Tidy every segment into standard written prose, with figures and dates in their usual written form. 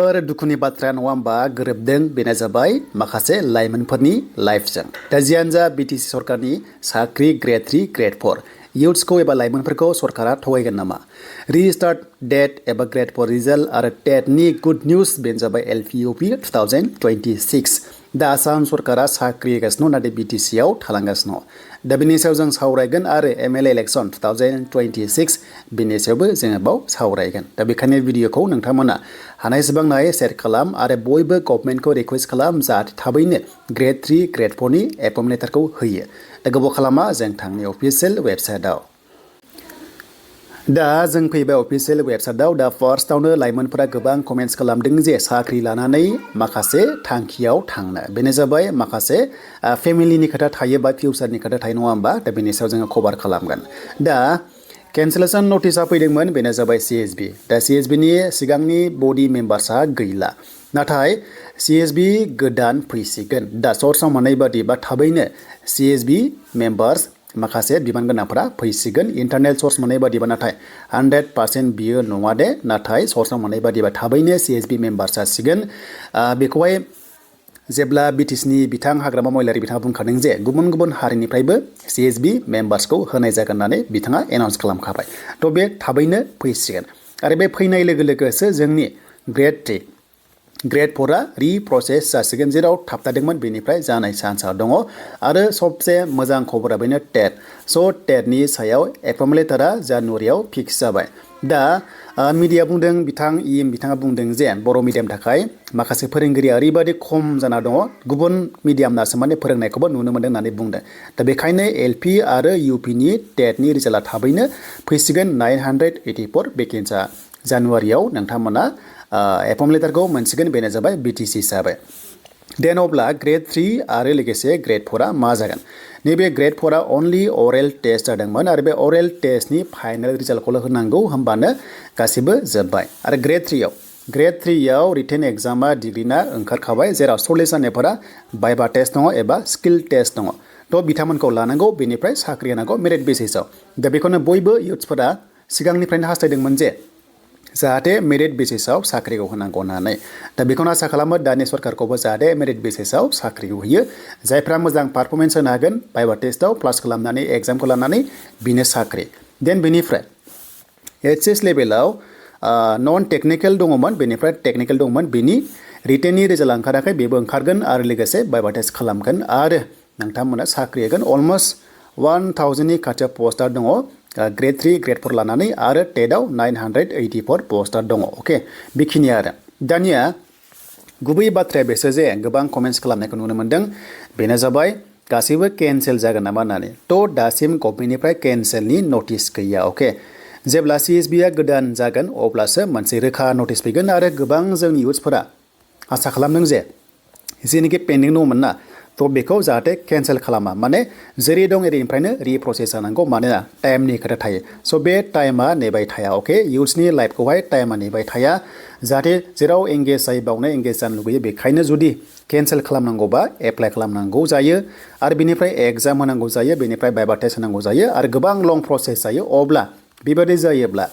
दुखुनि बाथ्रा नङा होमबा गोरोबदों बेनो जाबाय माखासे लाइमोनफोरनि लाइफजों दा जियानो जा BTC सरकारनि साख्रि ग्रेड 3 ग्रेड 4 इयुथ्सखौ एबा लाइमोनफोरखौ सरकारा थगायगोन नामा रिस्टार्ट डेट एबा ग्रेड 4 रिजाल्ट आरो टेटनि गुड निउज बेनो जाबाय LPUP 2026 दा आसाम सरकारा साख्रि होगासिनो नाथाय BTC आव थालांगासिनो दा बेनि सायाव जों सावरायगोन आरो MLA इलेक्सन 2026 बेनि सायावबो जोङो बाव सावरायगोन दा बेखायनो भिडिअखौ नोंथांमोना हानायसेबां नायै शेयार खालाम आरो बयबो गभर्नमेन्टखौ रिक्वेस्ट खालाम जाहाथे थाबैनो ग्रेड 3 ग्रेड 4 नि एपइन्टमेन्ट लेटारखौ होयो दा गोबाव खालामा जों थांनि अफिसियेल वेबसाइटआव दा जों फैबाय अफिसियेल वेबसाइटआव दा फार्स्टआवनो लाइमोनफोरा गोबां कमेन्ट्स खालामदों जे साख्रि लानानै माखासे थांखियाव थांनो बेनो जाबाय माखासे फेमिलिनि खोथा थायो बा फिउचारनि खोथा थायो नङा होमबा दा बेनि सायाव जोङो कभार खालामगोन दा कैंसलेशन नटिसा फैदोंमोन बेनो जाबाय CSB दा CSB नि सिगांनि बडी मेम्बार्सआ गैला नाथाय CSB गोदान फैसिगोन दा सर्सआव मोननाय बादिबा थाबैनो CSB मेम्बार्स माखासे बिबान गोनांफोरा फैसिगोन इन्टारनेल सर्स मोननाय बादिबा नाथाय 100% बियो नङा दे नाथाय सर्सआव मोननाय बादिबा थाबैनो CSB मेम्बार्स जासिगोन बेखौहाय जेब्ला BTC नि बिथां हाग्रामा महिलारि बिथाङा बुंखादों जे गुबुन गुबुन हारिनिफ्रायबो CSB मेम्बार्सखौ होनाय जागोन होननानै बिथाङा एनाउन्स खालामखाबाय थ' बे थाबैनो फैसिगोन आरो बे फैनाय लोगो लोगोसो जोंनि ग्रेड 3 ग्रेड 4 आ रिप्रसेस जासिगोन जेराव थाबथादोंमोन बेनिफ्राय जानाय चान्सआ दङ आरो सबसे मोजां खबरा बेनो टेट स' टेटनि सायाव एपइन्टमेन्ट लेटारा जानुवारियाव फिक्स जाबाय दा मिडिया बुंदों बिथाङा बुंदों जे बर' मिडियामनि थाखाय माखासे फोरोंगिरिया ओरैबायदि खम जाना दङ गुबुन मिडियामनासो माने फोरोंनायखौबो नुनो मोन्दों होननानै बुंदों दा बेखायनो LP आरो UP नि टेटनि रिजाल्टआ थाबैनो फैसिगोन 984 भेकेन्सिया जानुवारियाव नोंथांमोना एपइन्टमेन्ट लेटारखौ मोनसिगोन बेनो जाबाय BTC हिसाबै देन अब्ला ग्रेड 3 आरो लोगोसे ग्रेड 4 आ मा जागोन नैबे ग्रेड 4 आ अनलि अरेल टेस्ट जादोंमोन आरो बे अरेल टेस्टनि फाइनाल रिजाल्टखौल' होनांगौ होमबानो गासिबो जोब्बाय आरो ग्रेड 3 आव रिटेन एग्जामा डिग्रीना ओंखारखाबाय जेराव 40 जानायफोरा बाइबा टेस्ट दङ एबा स्किल टेस्ट दङ थ' बिथांमोनखौ लानांगौ बेनिफ्राय साख्रि होनांगौ मेरिट बेसिसआव दा बेखौनो बयबो इयुथ्सफोरा सिगांनिफ्रायनो हास्थायदोंमोन जे जाहाथे मेरिट बेसिसआव साख्रिखौ होनांगौ होननानै दा बेखौनो आसा खालामो दानि सरकारखौबो जाहाथे मेरिट बेसिसआव साख्रिखौ होयो जायफ्रा मोजां पारफरमेन्स होनो हागोन बाइबा टेस्टआव प्लास खालामनानै एग्जामखौ लानानै बिनो साख्रि देन बेनिफ्राय HS लेभेलाव नन टेक्निकेल दङमोन बेनिफ्राय टेक्निकेल दङमोन बेनि रिटेननि रिजाल्ट ओंखाराखै बेबो ओंखारगोन आरो लोगोसे बाइबा टेस्ट खालामगोन आरो नोंथांमोना साख्रि होगोन अलमस्ट 1000नि खाथियाव पस्टार दङ ग्रेड 3 ग्रेड 4 लानानै आरो टेटआव 984 पस्टार दङ अके बेखिनि आरो दानिया गुबै बाथ्राया बेसो जे गोबां कमेन्ट्स खालामनायखौ नुनो मोन्दों बेनो जाबाय गासैबो केन्सेल जागोन नामा होननानै थ' दासिम गभर्नमेन्टनिफ्राय केन्सेलनि नटिस गैया अके जेब्ला CSB आ गोदान जागोन अब्लासो मोनसे रोखा नटिस फैगोन आरो गोबां जोंनि इयुथ्सफोरा आसा खालामदों जे जेनोखि पेन्डिं दंमोन ना थ' बेखौ जाहाथे केन्सेल खालामा माने जेरै दं ओरैनिफ्रायनो रिप्रसेस जानांगौ मानोना टाइमनि खोथा थायो स' बे टाइमा नेबाय थाया अके इयुथ्सनि लाइफखौहाय टाइमा नेबाय थाया जाहाथे जेराव एंगेज जायो बावनो एंगेज जानो लुगैयो बेखायनो जुदि केन्सेल खालामनांगौबा एप्लाइ खालामनांगौ जायो आरो बेनिफ्राय एग्जाम होनांगौ जायो बेनिफ्राय बाइबा टेस्ट होनांगौ जायो आरो गोबां लं प्रसेस जायो अब्ला बेबायदि जायोब्ला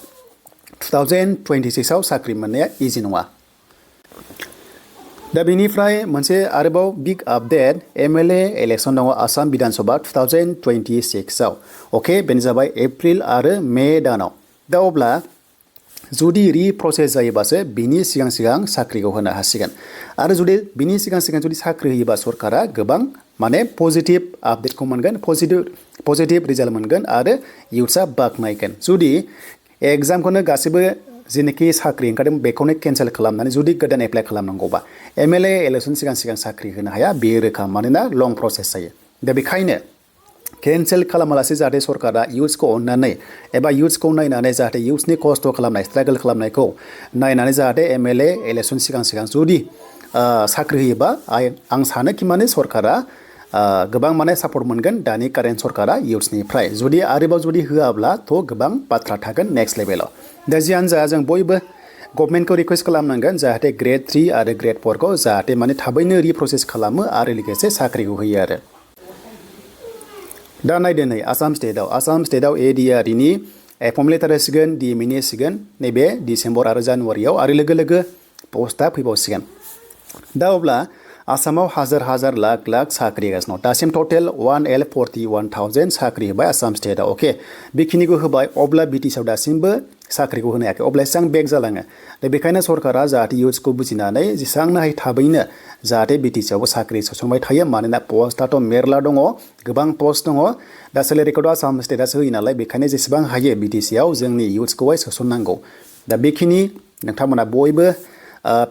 2026 आव साख्रि मोननाया इजि नङा दा बेनिफ्राय मोनसे आरोबाव बिग आपडेट MLA इलेक्सन दङ आसाम बिधान सभा 2026 आव अके बेनो जाबाय एप्रिल आरो मे दानाव दा अब्ला जुदि रिप्रसेस जायोबासो बिनि सिगां साख्रिखौ होनो हासिगोन आरो जुदि बिनि सिगां जुदि साख्रि होयोबा सरकारा गोबां माने पजिटिभ आपडेटखौ मोनगोन पजिटिभ रिजाल्ट मोनगोन आरो इयुथ्सआ बाख्नायगोन जुदि एग्जामखौनो गासिबो जेनोखि साख्रि ओंखारदों बेखौनो केन्सेल खालामनानै जुदि गोदान एप्लाइ खालामनांगौबा MLA इलेक्सन सिगां साख्रि होनो हाया बेयो रोखा मानोना लं प्रसेस जायो दा बेखायनो केन्सेल खालामालासे जाहाथे सरकारा इयुथ्सखौ अननानै एबा इयुथ्सखौ नायनानै जाहाथे इयुथ्सनि खस्थ' खालामनाय स्ट्रागल खालामनायखौ नायनानै जाहाथे MLA इलेक्सन सिगां जुदि साख्रि होयोबा आं सानोखि माने सरकारा गोबां माने सापर्ट मोनगोन दानि कारेन्ट सरकारा इयुथ्सनिफ्राय जुदि आरोबाव जुदि होआब्ला थ' गोबां बाथ्रा थागोन नेक्स्ट लेभेलाव दा जियानो जा जों बयबो गभर्नमेन्टखौ रिक्वेस्ट खालामनांगोन जाहाथे ग्रेड 3 आरो ग्रेड 4 खौ जाहाथे माने थाबैनो रिप्रसेस खालामो आरो लोगोसे साख्रिखौ होयो आरो दा नायदो नै आसाम स्टेटआव ADRनि एपइन्टमेन्ट लेटार होसिगोन DME नि होसिगोन नैबे डिसेम्बर आरो जानुवारियाव आरो लोगो पस्टआ फैबावसिगोन दा अब्ला आसामाव हाजार हाजार लाख लाख साख्रि होगासिनो दं दासिम टटेल 1,41,000 साख्रि होबाय आसाम स्टेटआव अके बेखिनिखौ होबाय अब्ला BTC आव दासिमबो साख्रिखौ होनो हायाखै अब्ला एसेबां बेक जालाङो दा बेखायनो सरकारा जाहाथे इयुथ्सखौ बुजिनानै जेसेबांनो हायो थाबैनो जाहाथे BTC आवबो साख्रि सोसनबाय थायो मानोना पस्टआथ' मेरला दङ गोबां पस्ट दङ दा सेलेरिखौथ' आसाम स्टेटआसो होयो नालाय बेखायनो जेसेबां हायो BTC आव जोंनि इयुथ्सखौहाय सोसननांगौ दा बेखिनि नोंथांमोना बयबो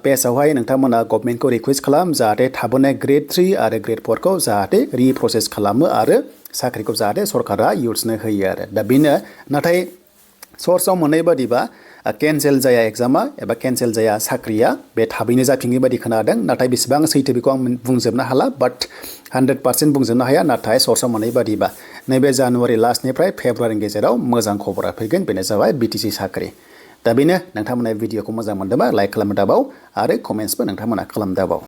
पेजआवहाय नोंथांमोना गभर्नमेन्टखौ रिक्वेस्ट खालाम जाहाथे थाबैनो Gr-3 आरो Gr-4 खौ जाहाथे रिप्रसेस खालामो आरो साख्रिखौ जाहाथे सरकारा इयुथ्सनो होयो आरो दा बेनो नाथाय सर्सआव मोननाय बादिबा केन्सेल जाया एग्जामा एबा केन्सेल जाया साख्रिया बे थाबैनो जाफिननाय बादि खोनादों नाथाय बेसेबां सैथो बेखौ आं बुंजोबनो हाला बाट 100% बुंजोबनो हाया नाथाय सर्सआव मोननाय बादिबा नैबे जानुवारि लास्टनिफ्राय फेब्रुवारिनि गेजेराव मोजां खबरा फैगोन बेनो जाबाय BTC साख्रि दा बेनो नोंथांमोना भिडिअखौ मोजां मोनदोंबा लाइक खालामनो दाबाव आरो कमेन्ट्सबो नोंथांमोना खालामनो दाबाव